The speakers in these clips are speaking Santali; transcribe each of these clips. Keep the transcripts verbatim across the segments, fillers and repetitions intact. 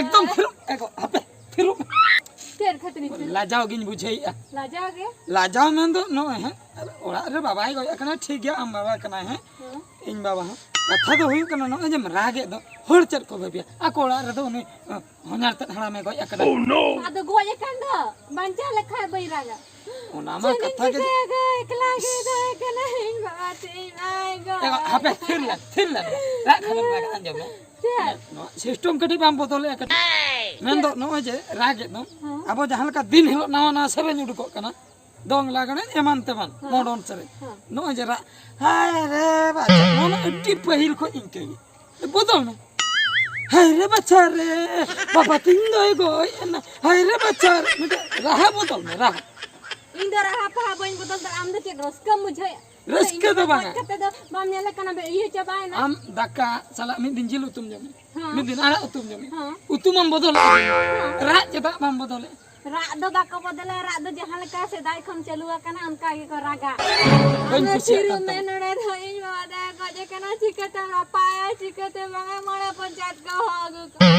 ᱮᱠᱫᱚᱢ ᱛᱷᱤᱨᱚᱜ, ᱮ ᱜᱚ, ᱦᱟᱯᱮ, ᱛᱷᱤᱨᱚᱜ ᱢᱮ᱾ ᱪᱮᱫ ᱠᱷᱟᱹᱛᱤᱨ ᱤᱧ ᱛᱷᱤᱨᱚᱜ? ᱞᱟᱡᱟᱣ ᱜᱤᱧ ᱵᱩᱡᱷᱟᱹᱣᱮᱫᱼᱟ᱾ ᱞᱟᱡᱟᱣ ᱜᱮ? ᱞᱟᱡᱟᱣ ᱢᱮᱱᱫᱚ ᱱᱚᱜᱼᱚᱭ ᱦᱮᱸ, ᱚᱲᱟᱜ ᱨᱮ ᱵᱟᱵᱟᱭ ᱜᱚᱡ ᱟᱠᱟᱱᱟ, ᱴᱷᱤᱠ ᱜᱮᱭᱟ, ᱟᱢ ᱵᱟᱵᱟ ᱠᱟᱱᱟᱭ ᱦᱮᱸ, ᱦᱮᱸ᱾ ᱤᱧ ᱵᱟᱵᱟ ᱦᱚᱸ᱾ ᱠᱟᱛᱷᱟ ᱫᱚ ᱦᱩᱭᱩᱜ ᱠᱟᱱᱟ, ᱱᱚᱜᱼᱚᱭ ᱡᱮᱢ ᱨᱟᱜᱮᱫ ᱫᱚ, ᱦᱚᱲ ᱪᱮᱫ ᱠᱚ ᱵᱷᱟᱹᱵᱤᱭᱟ? ᱟᱠᱚ ᱚᱲᱟᱜ ᱨᱮᱫᱚ ᱩᱱᱤ, ᱚ, ᱦᱚᱧᱦᱟᱨ ᱛᱮᱫ ᱦᱟᱲᱟᱢᱮ ᱜᱚᱡ ᱟᱠᱟᱱᱟ᱾ ᱟᱫᱚ ᱜᱚᱡ ᱟᱠᱟᱱ ᱫᱚ, ᱵᱟᱧᱪᱟᱣ ᱞᱮᱠᱷᱟᱡ ᱵᱟᱹᱧ ᱨᱟᱜᱟ᱾ ᱚᱱᱟ ᱢᱟ ᱪᱮᱫ ᱤᱧ ᱠᱟᱛᱷᱟ ᱜᱮ᱾ ᱪᱤᱠᱟᱹᱭᱟ ᱜᱚ, ᱮᱠᱞᱟ ᱜᱮ ᱛᱟᱦᱮᱸ ᱠᱟᱱᱟ ᱤᱧ ᱵᱟᱵᱟ ᱛᱤᱧ ᱟᱭ ᱜᱚ᱾ ᱮ ᱜᱚ, ᱦᱟᱯᱮ, ᱛᱷᱤᱨ ᱞᱮᱱ, ᱛᱷᱤᱨ ᱞᱮᱱ᱾ ᱨᱟᱜ ᱠᱷᱟᱱᱮᱢ ᱨᱟᱜᱟ, ᱟᱸᱡᱚᱢ ᱢᱮ᱾ ᱪᱮᱫ? ᱱᱚᱣᱟ system ᱠᱟᱹᱴᱤᱡ ᱵᱟᱢ ᱵᱚᱫᱚᱞᱮᱜᱼᱟ ᱠᱟᱹᱴᱤᱡ? ᱢᱮᱱᱫᱚ ᱪᱮᱫ? ᱱᱚᱜᱼᱚᱭ ᱡᱮ ᱨᱟᱜᱮᱫ ᱫᱚᱢ, ᱦᱮᱸ᱾ ᱟᱵᱚ ᱡᱟᱦᱟᱸ ᱞᱮᱠᱟ ᱫᱤᱱ ᱦᱤᱞᱳᱜ ᱱᱟᱣᱟ ᱱᱟᱣᱟ ᱥᱮᱨᱮᱧ ᱩᱰᱩᱠᱚᱜ ᱠᱟᱱᱟ, ᱫᱚᱝ ᱞᱟᱜᱽᱬᱮ ᱮᱢᱟᱱ ᱛᱮᱢᱟᱱ, ᱦᱮᱸ᱾ ᱢᱚᱰᱚᱱ ᱥᱮᱨᱮᱧ᱾ ᱦᱮᱸ᱾ ᱱᱚᱜᱼᱚᱭ ᱡᱮ ᱨᱟᱜ, ᱦᱟᱭ ᱨᱮ ᱵᱟᱪᱷᱟ, ᱱᱚᱣᱟ ᱢᱟ ᱟᱹᱰᱤ ᱯᱟᱹᱦᱤᱞ ᱠᱷᱚᱡ ᱤᱱᱠᱟᱹ ᱜᱮ᱾ ᱵᱚᱫᱚᱞ ᱢᱮ᱾ ᱦᱟᱭ ᱨᱮ ᱵᱟᱪᱷᱟ ᱨᱮ, ᱵᱟᱵᱟ ᱛᱤᱧ ᱫᱚᱭ ᱜᱚᱡ ᱮᱱᱟ᱾ ᱦᱟᱭ ᱨᱮ ᱵᱟᱪᱷᱟ ᱨᱮ, ᱢᱤᱫᱴᱮᱡ ᱨᱟᱦᱟ ᱵᱚᱫᱚᱞ ᱢᱮ, ᱨᱟᱦᱟ᱾ ᱤᱧ ᱫᱚ ᱨᱟᱦᱟ ᱯᱟᱦᱟ ᱵᱟᱹᱧ ᱵᱚᱫᱚᱞ ᱫᱟᱲᱮᱭᱟᱜᱼᱟ, ᱟᱢ ᱫᱚ ᱪᱮᱫ ᱨᱟᱹᱥᱠᱟᱹᱢ ᱵᱩᱡᱷᱟᱹᱣᱮᱫᱼᱟ? ᱨᱟᱹᱥᱠᱟᱹ ᱤᱧ ᱫᱚ ᱜᱚᱡ ᱵᱟᱝᱟ᱾ ᱠᱟᱛᱮ ᱫᱚ ᱵᱟᱢ ᱧᱮᱞᱮ ᱠᱟᱱᱟ, ᱵᱮ-, ᱤᱭᱟᱹ ᱪᱟᱵᱟᱭᱮᱱᱟ᱾ ᱟᱢ ᱫᱟᱠᱟ ᱥᱟᱞᱟᱜ ᱢᱤᱫ ᱫᱤᱱ ᱡᱤᱞ ᱩᱛᱩᱢ ᱡᱚᱢᱟ, ᱦᱮᱸ᱾ ᱢᱤᱫ ᱫᱤᱱ ᱟᱲᱟᱜ ᱩᱛᱩᱢ ᱡᱚᱢᱟ, ᱦᱮᱸ᱾ ᱩᱛᱩ ᱢᱟᱢ ᱵᱚᱫᱚᱞᱮᱫ, ᱦᱮᱸ᱾ ᱨᱟᱜ ᱪᱮᱫᱟᱜ ᱵᱟᱢ ᱵᱚᱫᱚᱞᱮᱫ? ᱨᱟᱜ ᱫᱚ ᱵᱟᱠᱚ ᱵᱚᱫᱚᱞᱟ, ᱨᱟᱜ ᱫᱚ ᱡᱟᱦᱟᱸ ᱞᱮᱠᱟ ᱥᱮᱫᱟᱭ ᱠᱷᱚᱱ ᱪᱟᱹᱞᱩ ᱟᱠᱟᱱᱟ, ᱚᱱᱠᱟ ᱜᱮᱠᱚ ᱨᱟᱜᱟ᱾ ᱵᱟᱹᱧ ᱟᱢ ᱫᱚ ᱠᱩᱥᱤᱭᱟᱜ ᱛᱷᱤᱨᱚᱜ ᱠᱟᱱ ᱢᱮ, ᱛᱟᱢᱟ᱾ ᱱᱚᱰᱮ ᱫᱚ ᱤᱧ ᱵᱟᱵᱟ ᱫᱚᱭ ᱜᱚᱡ ᱟᱠᱟᱱᱟ, ᱪᱤᱠᱟᱹᱛᱮᱢ ᱨᱟᱯᱟᱭᱟ, ᱪᱤᱠᱟᱹᱛᱮ ᱵᱟᱝᱟ, ᱢᱚᱬᱮ ᱯᱚᱧᱪᱟᱭᱮᱛ ᱠᱚ ᱦᱚᱦᱚ ᱟᱹᱜᱩ ᱠᱚᱣᱟ᱾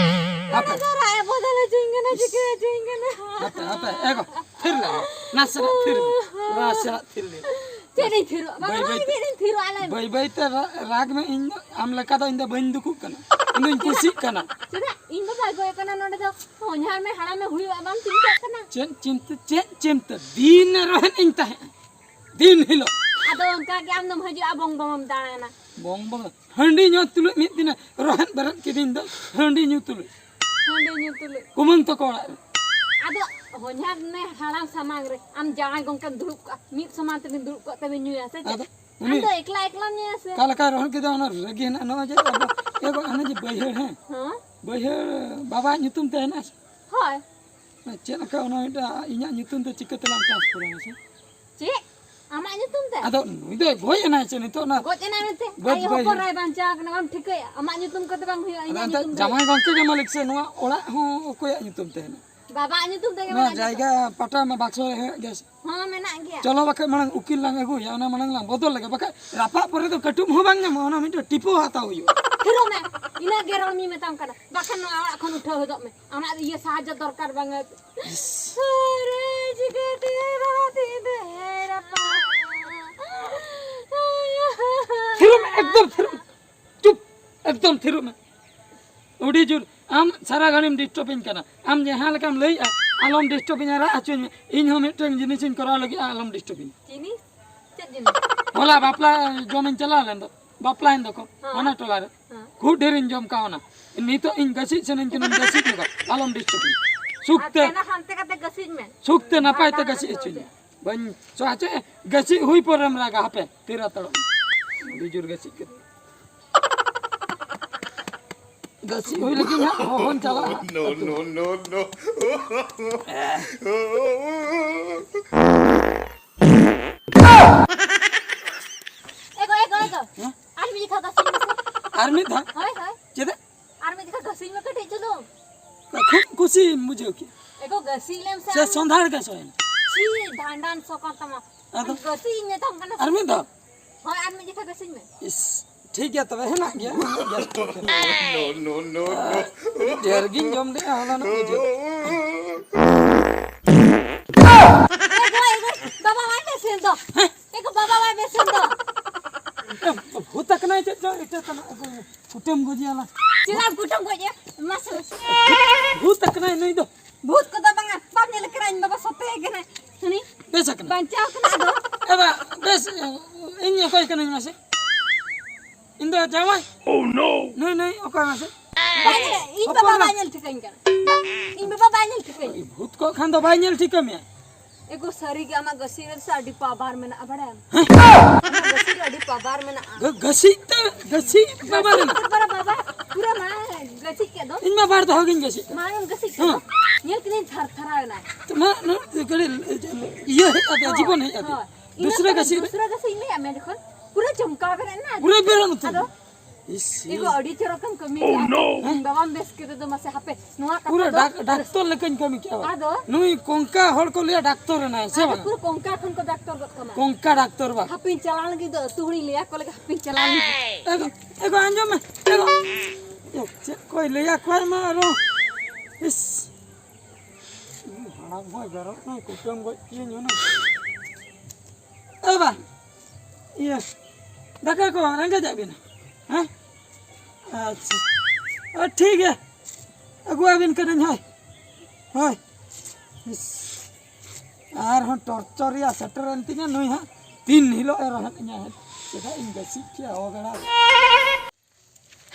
ᱦᱟᱯᱮ᱾ ᱱᱚᱰᱮ ᱫᱚ ᱨᱟᱜ ᱮ ᱵᱚᱫᱚᱞ ᱦᱚᱪᱚᱧ ᱠᱟᱱᱟ, ᱪᱤᱠᱟᱹ ᱦᱚᱪᱚᱧ ᱠᱟᱱᱟ᱾ ᱦᱟᱯᱮ, ᱦᱟᱯᱮ, ᱮ ᱜᱚ, ᱛᱷᱤᱨ ᱞᱮᱱ ᱢᱮ᱾ ᱱᱟᱥᱮᱱᱟᱜ ᱛᱷᱤᱨ ᱢᱮ᱾ ᱱᱟᱥᱮᱱᱟᱜ ᱛᱷᱤᱨ ᱞᱮᱱ ᱢᱮ᱾ ᱪᱮᱫ ᱤᱧ ᱛᱷᱤᱨᱚᱜ? ᱵᱟᱝᱟ, ᱵᱟᱹᱭ ᱵᱟᱹᱭ ᱵᱟᱝᱟ, ᱛᱮ, ᱪᱮᱫ ᱤᱧ ᱛᱷᱤᱨᱚᱜᱼᱟ, ᱞᱟᱹᱭ ᱢᱮ᱾ ᱵᱟᱹᱭ ᱵᱟᱹᱭ ᱛᱮ ᱨᱟ-, ᱨᱟᱜᱽ ᱢᱮ, ᱤᱧ ᱫᱚ ᱟᱢ ᱞᱮᱠᱟ ᱫᱚ ᱤᱧ ᱫᱚ ᱵᱟᱹᱧ ᱫᱩᱠᱩᱜ ᱠᱟᱱᱟ᱾ ᱤᱧ ᱫᱚᱧ ᱠᱩᱥᱤᱜ ᱠᱟᱱᱟ᱾ ᱪᱮᱫᱟᱜ? ᱤᱧ ᱵᱟᱵᱟᱭ ᱜᱚᱡ ᱟᱠᱟᱱᱟ, ᱱᱚᱰᱮ ᱫᱚ ᱦᱚᱧᱦᱟᱨ ᱢᱮ ᱦᱟᱲᱟᱢ ᱢᱮ ᱦᱩᱭᱩᱜᱼᱟ, ᱵᱟᱢ ᱪᱤᱱᱛᱟᱹᱜ ᱠᱟᱱᱟ? ᱪᱮᱫ ᱪᱤᱱᱛᱟᱹ, ᱪᱮᱫ ᱪᱤᱱᱛᱟᱹ? ᱫᱤᱱ ᱨᱚᱦᱮᱫ ᱤᱧ ᱛᱟᱦᱮᱸᱜᱼᱟ᱾ ᱫᱤᱱ ᱦᱤᱞᱳᱜ᱾ ᱟᱫᱚ ᱚᱱᱠᱟ ᱜᱮ ᱟᱢ ᱫᱚᱢ ᱦᱤᱡᱩᱜᱼᱟ, ᱵᱚᱝ ᱵᱚᱝ ᱮᱢ ᱫᱟᱬᱟᱱᱟ᱾ ᱵᱚᱝ ᱵᱚᱝ? ᱦᱟᱺᱰᱤ ᱧᱩ ᱛᱩᱞᱩᱡ ᱢᱤᱫ ᱫᱤᱱᱮ ᱨᱚᱦᱮᱫ ᱵᱮᱨᱮᱫ ᱠᱤᱫᱤᱧ ᱫᱚ, ᱦᱟᱺᱰᱤ ᱧᱩ ᱛᱩᱞᱩᱡ᱾ ᱦᱟᱺᱰᱤ ᱧᱩ ᱛᱩᱞᱩᱡ᱾ ᱠᱩᱢᱟᱹᱝ ᱛᱟᱠᱚ ᱚᱲᱟᱜ ᱨᱮ᱾ ᱟᱫᱚ ᱦᱚᱧᱦᱟᱨ ᱢᱮ ᱦᱟᱲᱟᱢ ᱥᱟᱢᱟᱝ ᱨᱮ ᱟᱢ ᱡᱟᱶᱟᱭ ᱜᱚᱝᱠᱮᱢ ᱫᱩᱲᱩᱵ ᱠᱚᱜᱼᱟ, ᱢᱤᱫ ᱥᱚᱢᱟᱱ ᱛᱮᱵᱤᱱ ᱫᱩᱲᱩᱵ ᱠᱚᱜ ᱛᱮᱵᱤᱱ ᱧᱩᱭᱟ ᱥᱮ ᱪᱮᱫ? ᱟᱫᱚ ᱩᱱᱤ ᱟᱢ ᱫᱚ ᱮᱠᱞᱟ ᱮᱠᱞᱟᱢ ᱧᱩᱭᱟ ᱥᱮ? ᱚᱠᱟ ᱞᱮᱠᱟᱭ ᱨᱚᱦᱮᱫ ᱠᱮᱫᱟ, ᱚᱱᱟ ᱨᱟᱹᱜᱤ ᱦᱮᱱᱟᱜ, ᱱᱚᱜᱼᱚᱭ ᱡᱮ ᱟᱵᱚ, ᱮ ᱜᱚ, ᱦᱟᱱᱮ ᱡᱮ ᱵᱟᱹᱭᱦᱟᱹᱲ, ᱦᱮᱸ? ᱦᱮᱸ? ᱵᱟᱹᱭᱦᱟᱹᱲ ᱵᱟᱵᱟᱣᱟᱜ ᱧᱩᱛᱩᱢ ᱛᱮ ᱦᱮᱱᱟᱜᱼᱟ ᱥᱮ? ᱦᱳᱭ᱾ ᱪᱮᱫ ᱞᱮᱠᱟ ᱚᱱᱟ ᱢᱤᱫᱴᱟᱝ ᱤᱧᱟᱹᱜ ᱧᱩᱛᱩᱢ ᱛᱮ ᱪᱤᱠᱟᱹ ᱛᱮᱞᱟᱝ transfer ᱟ ᱢᱟᱥᱮ? ᱪᱮᱫ? ᱟᱢᱟᱜ ᱧᱩᱛᱩᱢ ᱛᱮ? ᱟᱫᱚ ᱱᱩᱭ ᱫᱚᱭ ᱜᱚᱡ ᱮᱱᱟᱭ ᱥᱮ ᱱᱤᱛᱚᱜ ᱚᱱᱟ ᱜᱚᱡ ᱮᱱᱟᱭ ᱢᱮᱱᱛᱮ? ᱵᱟᱹᱫᱽ ᱟᱡ ᱵᱟᱹᱭᱦᱟᱹᱲ᱾ ᱦᱚᱯᱚᱱ ᱮᱨᱟᱭ ᱵᱟᱧᱪᱟᱣ ᱟᱠᱟᱱᱟ, ᱵᱟᱢ ᱴᱷᱤᱠᱟᱹᱭᱟ? ᱟᱢᱟᱜ ᱧᱩᱛᱩᱢ ᱠᱚᱛᱮ ᱵᱟᱝ ᱦᱩᱭᱩᱜᱼᱟ, ᱟᱫᱚ ᱤᱧᱟᱹᱜ ᱮᱱᱛᱮ ᱧᱩᱛᱩᱢ ᱛᱮ ᱡᱟᱢᱟᱭ ᱦᱩᱭᱩᱜᱼᱟ᱾ ᱜᱚᱝᱠᱮ ᱜᱮ ᱢᱟᱹᱞᱤᱠ ᱥᱮ, ᱱᱚᱣᱟ ᱚᱲᱟᱜ ᱦᱚᱸ ᱚᱠᱚᱭᱟᱜ ᱧᱩᱛᱩᱢ ᱛᱮ ᱦᱮᱱᱟᱜᱼᱟ? ᱵᱟᱵᱟᱣᱟᱜ ᱧᱩᱛᱩᱢ ᱛᱮᱜᱮ ᱱᱚᱣᱟ ᱢᱮᱱᱟᱜ ᱡᱟᱭᱜᱟ ᱡᱚᱛᱚ᱾ ᱯᱟᱴᱟ ᱢᱟ ᱵᱟᱠᱥᱚ ᱨᱮ ᱦᱮᱱᱟᱜ ᱜᱮᱭᱟ ᱥᱮ? ᱦᱚᱸ, ᱢᱮᱱᱟᱜ ᱜᱮᱭᱟ᱾ ᱪᱚᱞᱚ ᱵᱟᱠᱷᱟᱡ ᱢᱟᱲᱟᱝ ᱩᱠᱤᱞ ᱞᱟᱝ ᱟᱹᱜᱩᱭᱟ, ᱚᱱᱟ ᱢᱟᱲᱟᱝ ᱞᱟᱝ ᱵᱚᱫᱚᱞ ᱞᱮᱜᱮ, ᱵᱟᱠᱷᱟᱡ ᱨᱟᱯᱟᱜ ᱯᱚᱨᱮ ᱫᱚ ᱠᱟᱹᱴᱩᱵ ᱦᱚᱸ ᱵᱟᱝ ᱧᱟᱢᱚᱜᱼᱟ, ᱚᱱᱟ ᱢᱤᱫᱴᱮᱱ ᱴᱤᱯᱟᱹ ᱦᱟᱛᱟᱣ ᱦᱩᱭᱩᱜᱼᱟ᱾ ᱛᱷᱤᱨᱚᱜ ᱢᱮ᱾ ᱤᱱᱟᱹᱜ ᱜᱮ ᱨᱚᱲ ᱢᱤᱧ ᱢᱮᱛᱟᱢ ᱠᱟᱱᱟ, ᱵᱟᱠᱷᱟᱱ ᱱᱚᱣᱟ ᱚᱲᱟᱜ ᱠᱷᱚᱱ ᱩᱴᱷᱟᱹᱣ ᱦᱚᱫᱚᱜ ᱢᱮ᱾ ᱟᱢᱟᱜ ᱤᱭᱟᱹ ᱥᱟᱦᱟᱡᱽᱡᱚ ᱫᱚᱨᱠᱟᱨ ᱵᱟᱝᱟ᱾ ᱟᱨᱮ ᱪᱤᱠᱟᱹᱛᱮ ᱵᱟᱵᱟ ᱛᱤᱧ ᱫᱚ ᱦᱮᱡ ᱨᱟᱯᱟ᱾ ᱛᱷᱤᱨᱚᱜ ᱢᱮ, ᱮᱠᱫᱚᱢ ᱛᱷᱤᱨᱚᱜ ᱢᱮ᱾ ᱪᱩᱯ, ᱮᱠᱫᱚᱢ ᱛᱷᱤᱨᱚᱜ ᱢᱮ᱾ ᱟᱹᱰᱤ ᱡᱳᱨ ᱟᱢ ᱥᱟᱨᱟ ᱜᱷᱟᱹᱲᱤᱢ ᱰᱤᱥᱴᱟᱵᱤᱧ ᱠᱟᱱᱟ᱾ ᱟᱢ ᱡᱟᱦᱟᱸ ᱞᱮᱠᱟᱢ ᱞᱟᱹᱭᱮᱜᱼᱟ, ᱟᱞᱚᱢ ᱰᱤᱥᱴᱟᱵᱤᱧᱟ, ᱨᱟᱜ ᱦᱚᱪᱚᱧ ᱢᱮ᱾ ᱤᱧ ᱦᱚᱸ ᱢᱤᱫᱴᱟᱝ ᱡᱤᱱᱤᱥᱤᱧ ᱠᱚᱨᱟᱣ ᱞᱟᱹᱜᱤᱫᱼᱟ, ᱟᱞᱚᱢ ᱰᱤᱥᱴᱟᱵᱤᱧᱟ᱾ ᱡᱤᱱᱤᱥ? ᱪᱮᱫ ᱡᱤᱱᱤᱥ? ᱦᱚᱞᱟ ᱵᱟᱯᱞᱟ ᱡᱚᱢᱤᱧ ᱪᱟᱞᱟᱣ ᱞᱮᱱ ᱫᱚ, ᱵᱟᱯᱞᱟᱭᱮᱱ ᱫᱚᱠᱚ ᱦᱮᱸ᱾ ᱦᱟᱱᱟ ᱴᱚᱞᱟ ᱨᱮ᱾ ᱦᱮᱸ᱾ ᱠᱷᱩᱵ ᱰᱷᱮᱨᱤᱧ ᱡᱚᱢ ᱠᱟᱣᱱᱟ᱾ ᱱᱤᱛᱚᱜ ᱤᱧ ᱜᱟᱹᱥᱤᱡ ᱥᱟᱱᱟᱧ ᱠᱟᱱᱟ, ᱜᱟᱹᱥᱤᱡ ᱧᱚᱜᱟ, ᱟᱞᱚᱢ ᱰᱤᱥᱴᱟᱵᱤᱧᱟ᱾ ᱟᱨ ᱥᱩᱠᱛᱮ, ᱛᱮᱱᱟ ᱦᱟᱱᱛᱮ ᱠᱟᱛᱮ ᱜᱟᱹᱥᱤᱡ ᱢᱮ᱾ ᱥᱩᱠᱛᱮ ᱱᱟᱯᱟᱭ ᱛᱮ ᱵᱟᱝ ᱜᱟᱹᱥᱤᱡ ᱦᱟᱱᱛᱮ ᱦᱚᱪᱚᱧ ᱢᱮ᱾ ᱦᱚᱪᱚ᱾ ᱵᱟᱹᱧ ᱥᱚ ᱦᱚᱪᱚ, ᱜᱟᱹᱥᱤᱡ ᱦᱩᱭ ᱯᱚᱨᱮᱢ ᱨᱟᱜᱟ, ᱦᱟᱯᱮ ᱛᱤᱨᱟ ᱛᱟᱲᱚᱢ᱾ ᱟᱹᱰᱤ ᱡᱳᱨ ᱜᱟᱹᱥᱤᱡ ᱠᱟᱱᱟ᱾ ᱜᱟᱹᱥᱤᱡ ᱦᱩᱭ ᱞᱮᱠᱷᱟᱱ ᱦᱟᱸᱜ ᱦᱚᱦᱚᱧ ᱪᱟᱞᱟᱜᱼᱟ᱾ No, no, no, no. ᱮ ᱜᱚ, ᱮ ᱜᱚ, ᱮ ᱜᱚ᱾ ᱦᱮᱸ? ᱟᱨ ᱢᱤᱫ ᱫᱷᱟᱣ ᱜᱟᱹᱥᱤᱡ ᱢᱮᱥᱮ᱾ ᱟᱨ ᱢᱤᱫ ᱫᱷᱟᱣ? ᱦᱳᱭ, ᱦᱳᱭ᱾ ᱪᱮᱫᱟᱜ? ᱟᱨ ᱢᱤᱫ ᱫᱷᱟᱣ ᱜᱟᱹᱥᱤᱡ ᱢᱮ ᱠᱟᱹᱴᱤᱡ ᱪᱩᱞᱩᱝ᱾ ᱠᱷᱩᱵ ᱠᱩᱥᱤᱧ ᱵᱩᱡᱷᱟᱹᱣ ᱠᱮᱫ᱾ ᱮ ᱜᱚ, ᱜᱟᱹᱥᱤᱡ ᱞᱮᱢ ᱥᱮ ᱥᱮ ᱟᱢ᱾ ᱥᱚᱸᱫᱷᱟᱲ ᱜᱮ ᱥᱚᱭᱮᱱᱟ᱾ ᱪᱷᱤ, ᱰᱷᱟᱸᱰᱟᱱ ᱥᱚ ᱠᱟᱱ ᱛᱟᱢᱟ᱾ ᱟᱫᱚ? ᱜᱟᱹᱥᱤᱡ ᱤᱧ ᱢᱮᱛᱟᱢ ᱠᱟᱱᱟ ᱥᱮ᱾ ᱟᱨ ᱢᱤᱫ ᱫᱷᱟᱣ? ᱦᱳᱭ, ᱟᱨ ᱢᱤᱫ ᱡᱚᱠᱷᱟ ᱜᱟᱹᱥᱤᱡ ᱢᱮ᱾ ᱤᱥ, ᱴᱷᱤᱠ ᱜᱮᱭᱟ ᱛᱚᱵᱮ, ᱦᱮᱱᱟᱜ ᱜᱮᱭᱟ᱾ No, no, no, no. ᱟᱹᱰᱤ ᱰᱷᱮᱨ ᱜᱤᱧ ᱡᱚᱢ ᱞᱮᱜᱼᱟ ᱦᱚᱞᱟᱱᱚᱜ ᱵᱩᱡᱷᱟᱹᱣ᱾ ᱮ ᱜᱚ, ᱮ ᱜᱚ, ᱵᱟᱵᱟ ᱵᱟᱭ ᱵᱮᱥ ᱮᱱ ᱫᱚ᱾ ᱮ ᱜᱚ, ᱵᱟᱵᱟ ᱵᱟᱭ ᱵᱮᱥ ᱮᱱ ᱫᱚ᱾ ᱮ, ᱵᱷᱩᱛ ᱟᱠᱟᱱᱟᱭ ᱪᱮᱫ ᱪᱚ, ᱤᱴᱟᱹ ᱛᱟᱱᱟᱜ ᱟᱹᱜᱩ ᱢᱮ᱾ ᱠᱩᱴᱟᱹᱢ ᱜᱚᱡᱮᱭᱟᱞᱟᱝ᱾ ᱪᱮᱫᱟᱜ ᱠᱩᱴᱟᱹᱢ ᱜᱚᱡ ᱮ? ᱢᱟᱥᱮ, ᱢᱟᱥᱮ᱾ ᱵᱷᱩᱛ ᱟᱠᱟᱱᱟᱭ ᱱᱩᱭ ᱫᱚ᱾ ᱵᱷᱩᱛ ᱠᱚᱫᱚ ᱵᱟᱝᱟ, ᱵᱟᱢ ᱧᱮᱞ ᱠᱟᱱᱟ, ᱤᱧ ᱵᱟᱵᱟ ᱥᱚᱛᱮ ᱠᱟᱱᱟ᱾ ᱦᱟᱹᱱᱤ ᱵᱮᱥ ᱟᱠᱟᱱᱟ᱾ ᱵᱟᱧᱪᱟᱣ ᱠᱟᱱᱟ ᱟᱫᱚ᱾ ᱮ ᱵᱟ, ᱵᱮᱥ, ᱤᱧ ᱚᱠᱚᱭ ᱠᱟᱹᱱᱟᱹᱧ ᱢᱟᱥᱮ? ᱤᱧ ᱫᱚ ᱡᱟᱶᱟᱭ᱾ Oh no! ᱱᱩᱭ, ᱱᱩᱭ ᱚᱠᱚᱭ ᱢᱟᱥᱮ? ᱵᱟᱭ ᱧᱮᱞ, ᱤᱧ ᱵᱟᱵᱟ ᱵᱟᱭ ᱧᱮᱞ ᱴᱷᱤᱠᱟᱹᱧ ᱠᱟᱱᱟ᱾ ᱤᱧ ᱵᱟᱵᱟ ᱵᱟᱭ ᱧᱮᱞ ᱴᱷᱤᱠᱟᱹᱧ᱾ ᱵᱷᱩᱛ ᱠᱚᱜ ᱠᱷᱟᱱ ᱫᱚ ᱵᱟᱭ ᱧᱮᱞ ᱴᱷᱤᱠᱟᱹ ᱢᱮᱭᱟ᱾ ᱮ ᱜᱚ, ᱥᱟᱹᱨᱤ ᱜᱮ ᱟᱢᱟᱜ ᱜᱟᱹᱥᱤ ᱨᱮ ᱥᱮ ᱟᱹᱰᱤ ᱯᱟᱣᱟᱨ ᱢᱮᱱᱟᱜᱼᱟ, ᱵᱟᱲᱟᱭᱟᱢ? ᱟᱢᱟᱜ ᱜᱟᱹᱥᱤ ᱨᱮ ᱟᱹᱰᱤ ᱯᱟᱣᱟᱨ ᱢᱮᱱᱟᱜᱼᱟ᱾ ᱜᱟᱹᱥᱤ ᱛᱮ, ᱜᱟᱹᱥᱤ ᱵᱟᱵᱟ ᱨᱮᱱᱟᱜ᱾ ᱵᱟᱵᱟ, ᱵᱟᱵᱟ, ᱯᱩᱨᱟᱹ ᱢᱟ ᱜᱟᱹᱥᱤ ᱠᱮᱫ ᱫᱚ᱾ ᱤᱧ ᱢᱟ ᱵᱟᱨ ᱫᱷᱟᱣ ᱜᱤᱧ ᱜᱟᱹᱥᱤ᱾ ᱢᱟᱲᱟᱝ ᱮᱢ ᱜᱟᱹᱥᱤ ᱠᱮᱫ ᱫᱚ᱾ ᱧᱮᱞ ᱠᱮᱫᱟᱹᱧ ᱛᱷᱟᱨ ᱛᱷᱟᱨᱟᱣ ᱮᱱᱟᱭ᱾ ᱢᱟ, ᱱᱚᱣᱟ ᱠᱟᱹᱴᱤᱡ ᱤᱭᱟᱹ ᱦᱮᱡ ᱟᱫᱮᱭᱟ, ᱡᱤᱵᱚᱱ ᱦᱮᱡ ᱟᱫᱮᱭᱟ᱾ ᱦᱳᱭ᱾ ᱤᱱᱟᱹ ᱫᱩᱥᱨᱟ ᱛᱟᱭᱚᱢ ᱜᱟᱹᱥᱤ ᱨᱮ᱾ ᱫᱩᱥᱨᱟ ᱜᱟᱹᱥᱤ ᱤᱧ ᱞᱟᱹᱭᱟᱫ ᱢᱮᱭᱟ ᱡᱚᱠᱷᱚᱱ, ᱯᱩᱨᱟᱹ ᱪᱚᱢᱠᱟᱣ ᱵᱮᱨᱮᱫ ᱮᱱᱟ᱾ ᱯᱩᱨᱟᱹ ᱵᱮᱨᱮᱫ ᱩᱛᱟᱹᱨ ᱟᱫᱚ? ᱮᱱᱟ᱾ ᱤᱥ, ᱤᱜᱚ ᱟᱹᱰᱤ ᱪᱚᱨᱚᱠᱮᱢ ᱠᱟᱹᱢᱤ ᱠᱮᱜᱼᱟ᱾ ᱵᱟᱵᱟᱢ ᱵᱮᱥ ᱠᱮᱫᱮ ᱫᱚ ᱢᱟᱥᱮ ᱦᱟᱯᱮ, ᱱᱚᱣᱟ ᱠᱟᱛᱷᱟ ᱯᱩᱨᱟᱹ ᱫᱚ ᱰᱟᱠ-, ᱰᱟᱠᱛᱚᱨ ᱞᱮᱠᱟᱧ ᱠᱟᱹᱢᱤ ᱠᱮᱜᱼᱟ ᱵᱟ᱾ ᱟᱫᱚ? ᱱᱩᱭ ᱠᱚᱝᱠᱟ ᱦᱚᱲ ᱠᱚ ᱞᱟᱹᱭᱟ ᱰᱟᱠᱛᱚᱨ ᱮᱱᱟᱭ, ᱥᱮ ᱟᱫᱚ ᱵᱟᱝ? ᱯᱩᱨᱟᱹ ᱠᱚᱝᱠᱟ ᱠᱷᱚᱱ ᱠᱚ ᱰᱟᱠᱛᱚᱨ ᱜᱚᱫ ᱠᱟᱢᱟ᱾ ᱠᱚᱝᱠᱟ ᱰᱟᱠᱛᱚᱨ ᱵᱟ᱾ ᱦᱟᱯᱮᱧ ᱪᱟᱞᱟᱣ ᱞᱟᱹᱜᱤᱫ ᱫᱚ, ᱟᱹᱛᱩ ᱦᱚᱲᱤᱧ ᱞᱟᱹᱭᱟ ᱠᱚ ᱞᱟᱹᱜᱤᱫ, ᱦᱟᱯᱮᱧ ᱪᱟᱞᱟᱣ ᱞᱟᱹᱜᱤᱫ᱾ ᱮᱜᱚ, ᱮᱜᱚ, ᱟᱸᱡᱚᱢ ᱢᱮ, ᱮᱜᱚ᱾ ᱮ, ᱪᱮᱫ ᱠᱚᱭ ᱞᱟᱹᱭᱟ ᱠᱚᱣᱟᱭ ᱢᱟ ᱟᱨᱚ᱾ ᱤᱥ᱾ ᱦᱟᱲᱟᱢ ᱦᱚᱸᱭ ᱵᱮᱨᱚᱜ ᱱᱟᱭ, ᱠᱩᱴᱟᱹᱢ ᱜᱚᱡ ᱠᱤᱭᱟᱹᱧ ᱦᱩᱱᱟᱹᱝ᱾ ᱮ ᱵᱟ, ᱤᱭᱟᱹ, ᱫᱟᱠᱟ ᱠᱚ ᱨᱮᱸᱜᱮᱡ ᱮᱫ ᱵᱤᱱᱟ? ᱦᱮᱸ? ᱟᱪᱪᱷᱟ᱾ ᱚ, ᱴᱷᱤᱠ ᱜᱮᱭᱟ᱾ ᱟᱹᱜᱩᱣᱟᱵᱤᱱ ᱠᱟᱹᱱᱟᱹᱧ, ᱦᱳᱭ᱾ ᱦᱳᱭ᱾ ᱤᱥ᱾ ᱟᱨᱦᱚᱸ torture ᱨᱮᱭᱟᱜ ᱥᱮᱴᱮᱨᱮᱱ ᱛᱤᱧᱟ ᱱᱩᱭ ᱦᱟᱸᱜ᱾ ᱛᱤᱱ ᱦᱤᱞᱳᱜ ᱮ ᱨᱚᱦᱮᱫ ᱤᱧᱟ ᱦᱟᱸᱜ᱾ ᱪᱮᱫᱟᱜ ᱤᱧ ᱜᱟᱹᱥᱤᱡ ᱠᱮᱭᱟ ᱚ ᱵᱮᱲᱟ ᱨᱮ?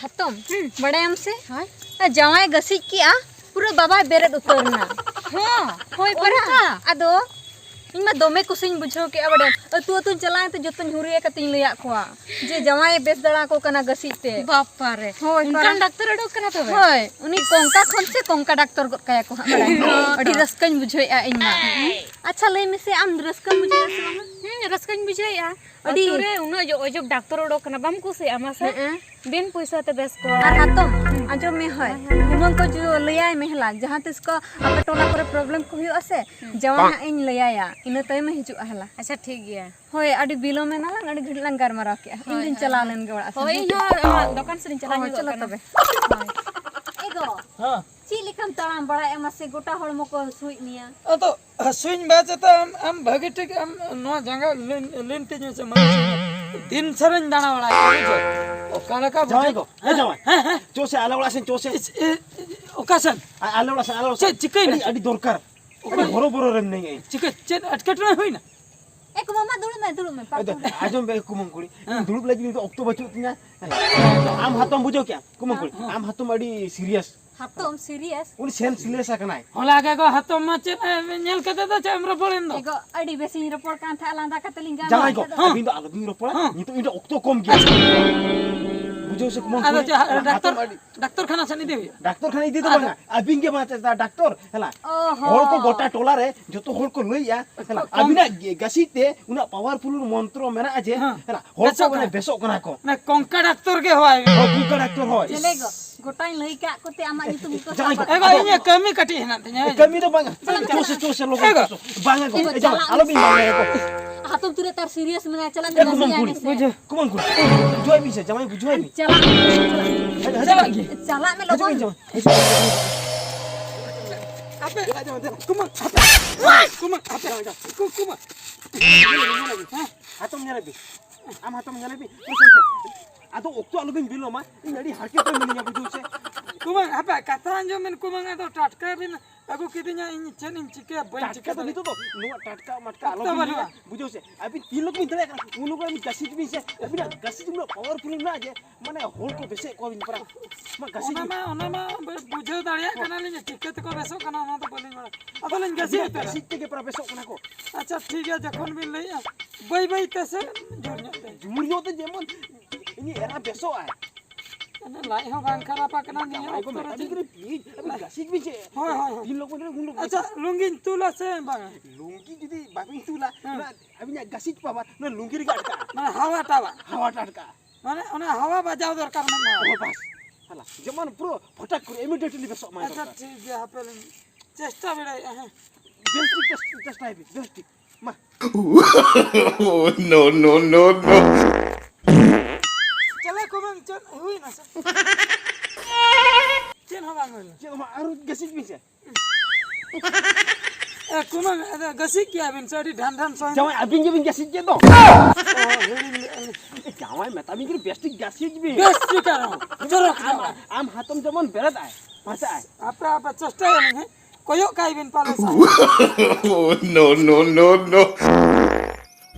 ᱦᱟᱛᱚᱢ, ᱦᱩᱸ᱾ ᱵᱟᱲᱟᱭᱟᱢ ᱥᱮ? ᱦᱳᱭ᱾ ᱟᱨ ᱡᱟᱶᱟᱭ ᱜᱟᱹᱥᱤᱡ ᱠᱮᱜᱼᱟ, ᱯᱩᱨᱟᱹ ᱵᱟᱵᱟᱭ ᱵᱮᱨᱮᱫ ᱩᱛᱟᱹᱨ ᱮᱱᱟ᱾ ᱦᱚᱸ, ᱦᱳᱭ, ᱯᱟᱨᱟ᱾ ᱚᱱᱠᱟ? ᱟᱫᱚ ᱤᱧ ᱢᱟ ᱫᱚᱢᱮ ᱠᱩᱥᱤᱧ ᱵᱩᱡᱷᱟᱹᱣ ᱠᱮᱜᱼᱟ, ᱵᱟᱲᱟᱭᱟᱢ᱾ ᱟᱹᱛᱩ ᱟᱹᱛᱩᱧ ᱪᱟᱞᱟᱣᱮᱱ ᱛᱮ ᱡᱚᱛᱚᱧ ᱦᱩᱨᱤᱭᱟ ᱠᱟᱛᱮᱧ ᱞᱟᱹᱭᱟᱫ ᱠᱚᱣᱟ ᱡᱮ ᱡᱟᱶᱟᱭᱮ ᱵᱮᱥ ᱫᱟᱲᱟ ᱟᱠᱚ ᱠᱟᱱᱟ ᱜᱟᱹᱥᱤᱡ ᱛᱮ᱾ ᱵᱟᱯᱟᱨᱮ, ᱦᱳᱭ, ᱚᱱᱠᱟᱱ ᱯᱟᱨᱟ᱾ ᱰᱟᱠᱛᱟᱨ ᱩᱰᱩᱠ ᱠᱟᱱᱟ ᱛᱚᱵᱮ? ᱦᱳᱭ, ᱩᱱᱤ ᱠᱚᱝᱠᱟ ᱠᱷᱚᱱ ᱥᱮ ᱠᱚᱝᱠᱟ ᱰᱟᱠᱛᱚᱨ ᱜᱚᱫ ᱠᱟᱭᱟ ᱠᱚ ᱦᱟᱸᱜ, ᱵᱟᱲᱟᱭᱟᱢ᱾ ᱦᱳᱭ᱾ ᱟᱹᱰᱤ ᱨᱟᱹᱥᱠᱟᱹᱧ ᱵᱩᱡᱷᱟᱹᱣᱮᱫᱼᱟ ᱤᱧ ᱢᱟ᱾ ᱟᱪᱪᱷᱟ, ᱞᱟᱹᱭ ᱢᱮᱥᱮ, ᱟᱢ ᱨᱟᱹᱥᱠᱟᱹᱢ ᱵᱩᱡᱷᱟᱹᱣᱮᱫᱼᱟ ᱥᱮ ᱵᱟᱝᱟ? ᱦᱩᱸ, ᱨᱟᱹᱥᱠᱟᱹᱧ ᱵᱩᱡᱷᱟᱹᱣᱮᱫᱼᱟ᱾ ᱟᱹᱰᱤ ᱟᱹᱛᱩ ᱨᱮ ᱩᱱᱟᱹᱜ ᱚᱡᱚᱵ, ᱚᱡᱚᱵ ᱰᱟᱠᱛᱚᱨ ᱩᱰᱩᱠ ᱠᱟᱱᱟ, ᱵᱟᱢ ᱠᱩᱥᱤᱭᱟᱜᱼᱟ ᱢᱟᱥᱮ? ᱦᱮᱸ᱾ ᱵᱤᱱ ᱯᱚᱭᱥᱟ ᱛᱮ ᱵᱮᱥ ᱠᱚ᱾ ᱟᱨ ᱦᱟᱛᱚᱢ, ᱟᱸᱡᱚᱢ ᱢᱮ ᱦᱳᱭ, ᱠᱩᱢᱟᱹᱝ ᱠᱚ ᱡᱩ-, ᱞᱟᱹᱭᱟᱭ ᱢᱮ ᱦᱮᱞᱟ, ᱡᱟᱦᱟᱸ ᱛᱤᱥ ᱠᱚ ᱟᱯᱮ ᱴᱚᱞᱟ ᱠᱚᱨᱮ problem ᱠᱚ ᱦᱩᱭᱩᱜᱼᱟ ᱥᱮ, ᱦᱩᱸ᱾ ᱡᱟᱶᱟᱭ ᱦᱟᱸᱜ ᱤᱧ ᱞᱟᱹᱭᱟᱭᱟ, ᱤᱱᱟᱹ ᱛᱟᱭᱚᱢᱮ ᱦᱤᱡᱩᱜᱼᱟ ᱦᱮᱞᱟ᱾ ᱟᱪᱪᱷᱟ, ᱴᱷᱤᱠ ᱜᱮᱭᱟ᱾ ᱦᱳᱭ, ᱟᱹᱰᱤ ᱵᱤᱞᱚᱢ ᱮᱱᱟ ᱞᱟᱝ, ᱟᱹᱰᱤ ᱜᱷᱟᱹᱲᱤᱡ ᱞᱟᱝ ᱜᱟᱨᱢᱟᱨᱟᱣ ᱠᱮᱜᱼᱟ᱾ ᱤᱧ ᱦᱳᱭ, ᱫᱩᱧ ᱦᱳᱭ᱾ ᱪᱟᱞᱟᱣ ᱞᱮᱱ ᱜᱮ ᱚᱲᱟᱜ ᱥᱮᱫ᱾ ᱦᱳᱭ, ᱤᱧ ᱦᱚᱸ ᱟᱢᱟᱜ ᱫᱚᱠᱟᱱ ᱥᱮᱫ ᱤᱧ ᱪᱟᱞᱟᱣ ᱦᱳᱭ, ᱧᱚᱜᱚᱜ ᱪᱚᱞᱚ ᱠᱟᱱᱟ᱾ ᱛᱚᱵᱮ᱾ ᱦᱳᱭ᱾ ᱮ ᱜᱚ, ᱦᱮᱸ᱾ ᱪᱮᱫ ᱞᱮᱠᱟᱢ ᱛᱟᱲᱟᱢ ᱵᱟᱲᱟᱭᱮᱫᱼᱟ ᱢᱟᱥᱮ, ᱜᱚᱴᱟ ᱦᱚᱲᱢᱚ ᱠᱚ ᱦᱟᱹᱥᱩᱭᱮᱫ ᱢᱮᱭᱟ? ᱟᱫᱚ ᱦᱟᱹᱥᱩᱧ ᱵᱟᱫ ᱛᱮ ᱟᱢ, ᱟᱢ ᱵᱷᱟᱹᱜᱤ ᱴᱷᱤᱠ ᱟᱢ ᱱᱚᱣᱟ ᱡᱟᱸᱜᱟ ᱞᱤᱱ, ᱞᱤᱱ ᱛᱤᱧ ᱢᱮᱥᱮ, ᱢᱟᱹᱞᱤᱥ ᱢᱮ᱾ ᱫᱤᱱ ᱥᱟᱨᱟᱧ ᱫᱟᱬᱟ ᱵᱟᱲᱟᱭᱟ, ᱵᱩᱡᱷᱟᱹᱣ? ᱚᱠᱟ ᱞᱮᱠᱟ ᱡᱟᱶᱟᱭ ᱵᱩᱡᱷᱟᱹᱣ? ᱜᱚ, ᱮ ᱦᱮᱸ, ᱡᱟᱶᱟᱭ᱾ ᱦᱮᱸ, ᱦᱮᱸ᱾ ᱪᱚ ᱥᱮ ᱟᱞᱮ ᱚᱲᱟᱜ ᱥᱮᱱ, ᱪᱚ ᱥᱮ᱾ ᱤᱥ, ᱮ, ᱚᱠᱟ ᱥᱮᱱ? ᱟ-, ᱟᱞᱮ ᱚᱲᱟᱜ ᱥᱮᱱ, ᱟᱞᱮ ᱚᱲᱟᱜ ᱥᱮᱱ᱾ ᱪᱮᱫ ᱪᱤᱠᱟᱹᱭᱮᱱᱟ? ᱟᱹᱰᱤ, ᱟᱹᱰᱤ ᱫᱚᱨᱠᱟᱨ᱾ ᱚᱠᱟ? ᱟᱹᱰᱤ ᱦᱚᱨᱚ ᱵᱚᱨᱚ ᱨᱮ ᱢᱤᱱᱟᱹᱧᱟ ᱤᱧ᱾ ᱪᱤᱠᱟᱹ, ᱪᱮᱫ ᱮᱴᱠᱮᱴᱚᱬᱮ ᱦᱩᱭᱱᱟ? ᱮ ᱠᱚ ᱢᱟᱢᱟ, ᱫᱩᱲᱩᱵ ᱢᱮ, ᱫᱩᱲᱩᱵ ᱢᱮ, ᱟᱫᱚ, ᱯᱟᱨᱠᱚᱢ ᱨᱮ᱾ ᱟᱸᱡᱚᱢ ᱵᱮ ᱠᱩᱢᱟᱹᱝ ᱠᱩᱲᱤ, ᱦᱮᱸ᱾ ᱤᱧ ᱫᱩᱲᱩᱵ ᱞᱟᱹᱜᱤᱫ ᱱᱤᱛᱚᱜ ᱚᱠᱛᱚ ᱵᱟᱹᱪᱩᱜ ᱛᱤᱧᱟ᱾ ᱦᱮᱸ᱾ ᱟᱢ ᱦᱟᱛᱚᱢ ᱵᱩᱡᱷᱟᱹᱣ ᱠᱮᱜᱼᱟᱢ, ᱠᱩᱢᱟᱹᱝ ᱠᱩᱲᱤ, ᱦᱮᱸ᱾ ᱟᱢ ᱦᱟᱛᱚᱢ ᱟᱹᱰᱤ serious᱾ ᱦᱟᱛᱚᱢ serious? ᱩᱱᱤ senseless ᱟᱠᱟᱱᱟᱭ᱾ ᱦᱚᱞᱟ ᱜᱮ ᱜᱚ ᱦᱟᱛᱚᱢ ᱢᱟ ᱪᱮᱫ ᱮ ᱧᱮᱞ ᱠᱟᱛᱮ ᱫᱚ ᱪᱮᱫ ᱮᱢ ᱨᱚᱯᱚᱲᱮᱱ ᱫᱚ? ᱮ ᱜᱚ, ᱟᱹᱰᱤ ᱵᱮᱥᱤᱧ ᱨᱚᱯᱚᱲ ᱠᱟᱱ ᱛᱟᱦᱮᱸᱫ, ᱞᱟᱸᱫᱟ ᱠᱟᱛᱮ ᱞᱤᱧ ᱡᱟᱶᱟᱭ ᱜᱟᱞᱢᱟᱨᱟᱣ ᱜᱚ, ᱠᱮᱫᱟ᱾ ᱦᱮᱸ᱾ ᱟᱹᱵᱤᱱ ᱫᱚ ᱟᱞᱚᱵᱤᱱ ᱨᱚᱯᱚᱲᱟ, ᱦᱮᱸ᱾ ᱱᱤᱛᱚᱜ ᱤᱧ ᱴᱷᱮᱱ ᱚᱠᱛᱚ ᱠᱚᱢ ᱜᱮᱭᱟ᱾ ᱟᱪᱪᱷᱟ᱾ ᱡᱳᱨ ᱥᱮ ᱠᱩᱢᱟᱹᱝ ᱟᱫᱚ ᱠᱩᱲᱤ, ᱡᱟᱦᱟᱸ ᱰᱟᱠᱛᱚᱨ, ᱦᱟᱛᱚᱢ ᱟᱹᱰᱤ ᱰᱟᱠᱛᱚᱨ ᱠᱷᱟᱱᱟ ᱥᱮᱫ ᱤᱫᱤ ᱦᱩᱭᱩᱜᱼᱟ᱾ ᱰᱟᱠᱛᱚᱨ ᱠᱷᱟᱱᱟ ᱤᱫᱤ ᱫᱚ ᱟᱫᱚ ᱵᱟᱝᱟ, ᱟᱹᱵᱤᱱ ᱜᱮ ᱢᱟ ᱪᱮᱫ ᱰᱟᱠᱛᱚᱨ, ᱦᱮᱞᱟ᱾ ᱚ ᱦᱚᱸ᱾ ᱦᱚᱲ ᱠᱚ ᱜᱚᱴᱟ ᱴᱚᱞᱟ ᱨᱮ ᱡᱚᱛᱚ ᱦᱚᱲ ᱠᱚ ᱞᱟᱹᱭᱮᱜᱼᱟ, ᱦᱮᱞᱟ, ᱠᱚᱝ- ᱟᱹᱵᱤᱱᱟᱜ ᱜᱮ ᱜᱟᱹᱥᱤ ᱛᱮ ᱩᱱᱟᱹᱜ powerful ᱢᱚᱱᱛᱨᱚ ᱢᱮᱱᱟᱜᱼᱟ ᱡᱮ, ᱦᱮᱸ᱾ ᱦᱮᱞᱟ, ᱦᱚᱲ ᱠᱚ ᱵᱮᱥᱚᱜ ᱢᱟᱱᱮ ᱠᱟᱱᱟ᱾ ᱵᱮᱥᱚᱜ ᱠᱟᱱᱟ ᱠᱚ᱾ ᱢᱟᱱᱮ ᱠᱚᱝᱠᱟ ᱰᱟᱠᱛᱚᱨ ᱜᱮ ᱦᱚᱦᱚ ᱟᱭ ᱢᱮ᱾ ᱦᱳᱭ, ᱠᱚᱝᱠᱟ ᱰᱟᱠᱛᱚᱨ ᱦᱳᱭ᱾ ᱪᱮᱞᱮ ᱜᱚ, ᱜᱚᱴᱟᱧ ᱞᱟᱹᱭ ᱠᱟᱜ ᱠᱚᱛᱮ ᱟᱢᱟᱜ ᱧᱩᱛᱩᱢ ᱜᱮᱠᱚ ᱡᱟᱶᱟᱭ ᱥᱟᱵᱟ᱾ ᱠᱚ, ᱮ ᱜᱚ, ᱟᱫᱚ ᱤᱧᱟᱹᱜ ᱠᱟᱹᱢᱤ ᱠᱟᱹᱴᱤᱡ ᱦᱮᱱᱟᱜ ᱛᱤᱧᱟᱹ᱾ ᱮ, ᱠᱟᱹᱢᱤ ᱫᱚ ᱵᱟᱝᱟ᱾ ᱪᱟᱞᱟᱜ ᱢᱮ᱾ ᱪᱚ ᱥᱮ, ᱪᱚ ᱥᱮ, ᱞᱚᱜᱚᱱ ᱮ ᱜᱚ᱾ ᱪᱚ ᱥᱮ᱾ ᱵᱟᱝᱟ ᱜᱚ, ᱮ ᱜᱚ, ᱮ, ᱡᱟᱶᱟᱭ, ᱪᱟᱞᱟᱜ ᱟᱞᱚᱵᱤᱱ ᱢᱮᱥᱮ᱾ ᱵᱟᱝᱟ ᱜᱚ᱾ ᱦᱟᱛᱚᱢ ᱛᱤᱱᱟᱹᱜ ᱛᱟᱨ serious ᱢᱮᱱᱟᱭᱟ, ᱪᱟᱞᱟᱜ ᱢᱮ ᱮ, ᱠᱩᱢᱟᱹᱝ ᱨᱟᱹᱡᱤᱜᱼᱟᱭ ᱠᱩᱲᱤ, ᱢᱮᱥᱮ᱾ ᱵᱩᱡᱷᱟᱹᱣ, ᱠᱩᱢᱟᱹᱝ ᱠᱩᱲᱤ, ᱵᱩᱡᱷᱟᱹᱣᱟᱭ ᱵᱤᱱ ᱥᱮ, ᱡᱟᱶᱟᱭ ᱵᱩᱡᱷᱟᱹᱣᱟᱭ ᱵᱤᱱ᱾ ᱪᱟᱞᱟᱜ ᱢᱮ᱾ ᱦᱤᱡᱩᱜ ᱵᱤᱱ, ᱪᱟᱞᱟᱜ ᱢᱮ᱾ ᱦᱤᱡᱩᱜ ᱵᱤᱱ, ᱡᱟᱶᱟᱭ᱾ ᱦᱤᱡᱩᱜ ᱵᱤᱱ, ᱡᱟᱶᱟᱭ᱾ ᱦᱤᱡᱩᱜ ᱵᱤᱱ, ᱡᱟᱶᱟᱭ᱾ ᱟᱯᱮ, ᱫᱮᱞᱟ, ᱡᱟᱶᱟᱭ, ᱫᱮᱞᱟ᱾ ᱠᱩᱢᱟᱹᱝ, ᱟᱯᱮ, ᱠᱩᱢᱟᱹᱝ, ᱟᱯᱮ, ᱡᱟᱶᱟᱭ, ᱡᱟᱶᱟᱭ᱾ ᱠᱩ-, ᱠᱩᱢᱟᱹᱝ᱾ ᱦᱮᱸ? ᱦᱟᱛᱚᱢ ᱧᱮᱞᱮ ᱵᱤᱱ᱾ ᱟᱢ ᱦᱟᱛᱚᱢ ᱧᱮᱞᱮ ᱵᱤᱱ᱾ ᱟᱫᱚ ᱚᱠᱛᱚ ᱟᱞᱚᱵᱤᱱ ᱵᱤᱞᱚᱢᱟ, ᱤᱧ ᱟᱹᱰᱤ ᱦᱟᱨᱠᱮᱛ ᱨᱮ ᱢᱤᱱᱟᱹᱧᱟ, ᱵᱩᱡᱷᱟᱹᱣ ᱥᱮ᱾ ᱠᱩᱢᱟᱹᱝ, ᱦᱟᱯᱮ, ᱠᱟᱛᱷᱟ ᱟᱸᱡᱚᱢ ᱵᱤᱱ, ᱠᱩᱢᱟᱹᱝ, ᱟᱫᱚ ᱴᱟᱴᱠᱟ ᱵᱤᱱ ᱟᱹᱜᱩ ᱠᱤᱫᱤᱧᱟ, ᱤᱧ ᱪᱮᱫ ᱤᱧ ᱪᱤᱠᱟᱹᱭᱟ, ᱵᱟᱹᱧ ᱴᱟᱴᱠᱟ ᱪᱤᱠᱟᱹ ᱫᱚ ᱫᱟᱲᱮᱭᱟᱜᱼᱟ᱾ ᱱᱤᱛᱚᱜ ᱫᱚ ᱱᱚᱣᱟ ᱴᱟᱴᱠᱟ ᱢᱟᱴᱠᱟ ᱚᱠᱛᱚ ᱟᱞᱚᱵᱤᱱ ᱵᱟᱹᱱᱩᱜᱼᱟ᱾ ᱞᱟᱹᱭᱟ, ᱵᱩᱡᱷᱟᱹᱣ ᱥᱮ᱾ ᱟᱹᱵᱤᱱ ᱛᱤᱱ ᱞᱚᱜᱚᱱ ᱵᱤᱱ ᱫᱟᱲᱮᱭᱟᱜ ᱠᱟᱱᱟ, ᱩᱱ ᱞᱚᱜᱚᱱ ᱟᱹᱵᱤᱱ ᱜᱟᱹᱥᱤ ᱵᱤᱱ ᱥᱮ, ᱟᱹᱵᱤᱱᱟᱜ ᱜᱟᱹᱥᱤ ᱩᱱᱟᱹᱜ powerful ᱢᱮᱱᱟᱜᱼᱟ ᱡᱮ, ᱢᱟᱱᱮ ᱦᱚᱲ ᱠᱚ ᱵᱮᱥᱮᱫ ᱠᱚᱣᱟ ᱵᱤᱱ ᱯᱟᱨᱟ᱾ ᱢᱟ ᱜᱟᱹᱥᱤ ᱚᱱᱟ ᱵᱤᱱ᱾ ᱢᱟ, ᱚᱱᱟ ᱢᱟ ᱵᱩ-, ᱵᱩᱡᱷᱟᱹᱣ ᱫᱟᱲᱮᱭᱟᱜ ᱠᱟᱱᱟᱞᱤᱧ, ᱪᱤᱠᱟᱹ ᱛᱮᱠᱚ ᱵᱮᱥᱚᱜ ᱠᱟᱱᱟ, ᱚᱱᱟ ᱫᱚ ᱵᱟᱹᱞᱤᱧ ᱵᱟᱲᱟᱭᱟ᱾ ᱟᱫᱚᱞᱤᱧ ᱜᱟᱹᱥᱤ ᱟᱹᱵᱤᱱᱟᱜ ᱩᱛᱟᱹᱨᱟ᱾ ᱜᱟᱹᱥᱤ ᱛᱮᱜᱮ ᱯᱟᱨᱟ ᱵᱮᱥᱚᱜ ᱠᱟᱱᱟ ᱠᱚ᱾ ᱟᱪᱪᱷᱟ, ᱴᱷᱤᱠ ᱜᱮᱭᱟ, ᱡᱚᱠᱷᱚᱱ ᱵᱤᱱ ᱞᱟᱹᱭᱮᱜᱼᱟ, ᱵᱟᱹᱭ ᱵᱟᱹᱭ ᱛᱮ ᱥᱮ ᱡᱳᱨ ᱧᱚᱜ ᱛᱮ᱾ ᱡᱳᱨ ᱧᱚᱜ ᱛᱮ ᱡᱮᱢᱚᱱ ᱤᱧ ᱮᱨᱟ ᱵᱮᱥᱚᱜ ᱟᱭ᱾ ᱟᱫᱚ ᱞᱟᱡ ᱦᱚᱸ ᱵᱟᱝ ᱠᱷᱟᱨᱟᱯ ᱟᱠᱟᱱᱟ ᱱᱤᱭᱟᱹ ᱡᱟᱶᱟᱭ ᱠᱚ ᱚᱠᱛᱚ ᱨᱮ ᱢᱮᱛᱟ ᱫᱤᱱ ᱡᱮ᱾ ᱨᱮ please, ᱟᱹᱵᱤᱱ ᱜᱟᱹᱥᱤ ᱵᱤᱱ ᱥᱮ᱾ ᱦᱳᱭ, ᱦᱳᱭ, ᱦᱳᱭ᱾ ᱛᱤᱱ ᱞᱚᱜᱚᱱ ᱨᱮ ᱩᱱ ᱞᱚᱜᱚᱱ᱾ ᱟᱪᱪᱷᱟ, ᱞᱩᱝᱜᱤᱧ ᱛᱩᱞᱟ ᱥᱮ ᱵᱟᱝᱟ? ᱞᱩᱝᱜᱤ ᱡᱩᱫᱤ ᱵᱟᱵᱤᱱ ᱛᱩᱞᱟ, ᱦᱮᱸ᱾ ᱚᱱᱟ ᱟᱹᱵᱤᱱᱟᱜ ᱜᱟᱹᱥᱤ ᱯᱟᱣᱟᱨ, ᱚᱱᱟ ᱞᱩᱝᱜᱤ ᱨᱮᱜᱮ ᱟᱴᱠᱟᱜᱼᱟ᱾ ᱢᱟᱱᱮ ᱦᱟᱣᱟ ᱴᱟᱣᱟ᱾ ᱦᱟᱣᱟ ᱴᱟᱴᱠᱟᱜᱼᱟ᱾ ᱢᱟᱱᱮ ᱚᱱᱟ ᱦᱟᱣᱟ ᱵᱟᱡᱟᱣ ᱫᱚᱨᱠᱟᱨ ᱢᱮᱱᱟᱜᱼᱟ᱾ ᱚ, ᱵᱟᱥ᱾ ᱦᱟᱞᱟ, ᱡᱮᱢᱚᱱ ᱯᱩᱨᱟᱹ ᱯᱷᱚᱴᱟᱠ ᱠᱚᱨᱮ immediately ᱵᱮᱥᱚᱜ ᱢᱟ ᱟᱪᱪᱷᱟ, ᱫᱚᱨᱠᱟᱨ᱾ ᱴᱷᱤᱠ ᱜᱮᱭᱟ, ᱦᱟᱯᱮ ᱞᱤᱧ ᱪᱮᱥᱴᱟ ᱵᱟᱲᱟᱭᱮᱫᱼᱟ, ᱦᱮᱸ᱾ ᱵᱮᱥ ᱴᱷᱤᱠ ᱪᱮᱥ-, ᱪᱮᱥᱴᱟᱭ ᱵᱤᱱ, ᱵᱮᱥ ᱴᱷᱤᱠ᱾ ᱢᱟ᱾ Oh, no, no, no, no. ᱪᱟᱞᱟᱜ ᱠᱚ ᱵᱟᱝ, ᱪᱮᱫ ᱦᱩᱭᱱᱟ ᱥᱮ? ᱪᱮᱫ ᱦᱚᱸ ᱵᱟᱝ ᱦᱩᱭᱱᱟ᱾ ᱪᱮᱫ ᱦᱚᱸ ᱵᱟᱝ, ᱟᱨᱚ ᱜᱟᱹᱥᱤᱡ ᱵᱤᱱ ᱥᱮ᱾ ᱮ, ᱠᱩᱢᱟᱹᱝ, ᱟᱫᱚ ᱜᱟᱹᱥᱤᱡ ᱜᱮᱭᱟ ᱵᱤᱱ ᱥᱮ ᱟᱹᱰᱤ ᱰᱷᱟᱱ ᱰᱷᱟᱱ ᱥᱚᱭ? ᱡᱟᱶᱟᱭ, ᱟᱹᱵᱤᱱ ᱜᱮᱵᱤᱱ ᱜᱟᱹᱥᱤᱡ ᱠᱮᱫ ᱫᱚ᱾ ᱚ, ᱦᱤᱲᱤᱧ ᱞᱮᱫᱼᱟ ᱞᱤᱧ᱾ ᱮ, ᱡᱟᱶᱟᱭ, ᱢᱮᱛᱟ ᱵᱤᱱ ᱠᱟᱹᱱᱟᱹᱧ ᱵᱮᱥ ᱴᱷᱤᱠ ᱜᱟᱹᱥᱤᱡ ᱵᱤᱱ᱾ ᱵᱮᱥ ᱴᱷᱤᱠ ᱟᱨᱦᱚᱸ᱾ ᱪᱚᱨᱚᱠ ᱟᱢ, ᱧᱚᱜ᱾ ᱟᱢ ᱦᱟᱛᱚᱢ ᱡᱮᱢᱚᱱ ᱵᱮᱨᱮᱫ ᱟᱭ, ᱯᱷᱟᱨᱪᱟᱜ ᱟᱭ᱾ ᱦᱟᱯᱮ, ᱦᱟᱯᱮ, ᱪᱮᱥᱴᱟᱭᱟᱞᱤᱧ, ᱦᱮᱸ᱾ ᱠᱚᱭᱚᱜ ᱠᱟᱭ ᱵᱤᱱ ᱯᱟᱞᱮ ᱥᱮ᱾ Oh, no, no, no, no.